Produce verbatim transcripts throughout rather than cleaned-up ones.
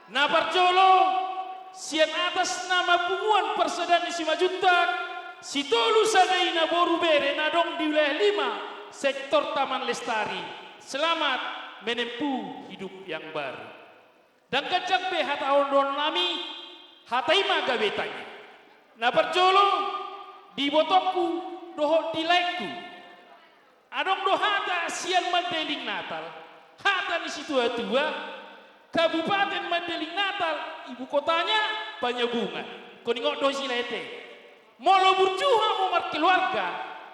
Na parjolo, sian atas nama Punguan Parsadaan ni Simanjuntak, Sitolu Sada Ina Boru Bere na adong di wilayah lima, sektor Taman Lestari, selamat menempuh hidup yang baru. Ndang ganjang be hata on dohonon nami, hata i ma gabe tangiang. Na parjolo, di ibotongku dohot di laengku, adong do hata sian Mandailing Natal, hata ni situatua, Kabupaten Mandailing Natal, ibu kotanya Penyambungan. Ingkon ingot do hita ate. Molo burju hamu markeluarga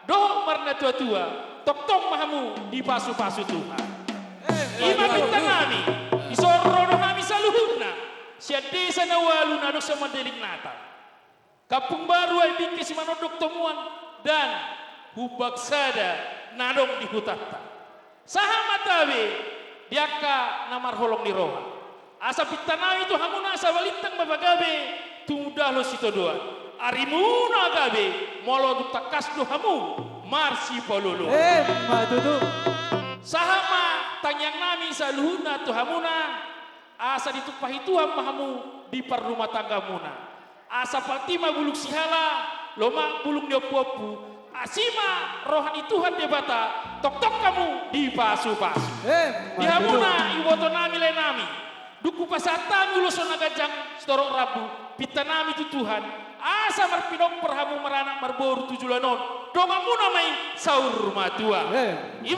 dohot marnatuatua, tongtong ma hamu dipasupasu Tuhan. I ma pinta nami, dison ro do hami saluhutna sian desa na ualu na adong sian Mandailing Natal, Kampung Baru, Aek Bingke, Simanondong, Tomuan, dan Humbang Sada na adong di hutanta. Sahat ma tabe di angka na marholong ni roha. Asa pinta nami tu hamuna asa balintang ma pagabe, tumundalhon sitadoan. Arimuna gabe, molo tung tangkas do hamu marsipaolooloan. Emma tutu. Sahat ma tangiang nami saluhutna tu hamuna, asa ditumpahi Tuhan ma hamu di parrumatanggaonmuna. Asa palti ma bulung sihala, lomak bulung ni ompuompu, asi ma roha ni Tuhan Debata, tongtong hamu dipasupasu. Emma tutu. Di hamuna iboto nami, lae nami, dung hupasahat hami ulos on na ganjang sitorop rambu, pinta nami tu Tuhan, asa marpinompar hamu maranak marboru tu joloan on, donganmuna ma i saur matua. Emma. I ma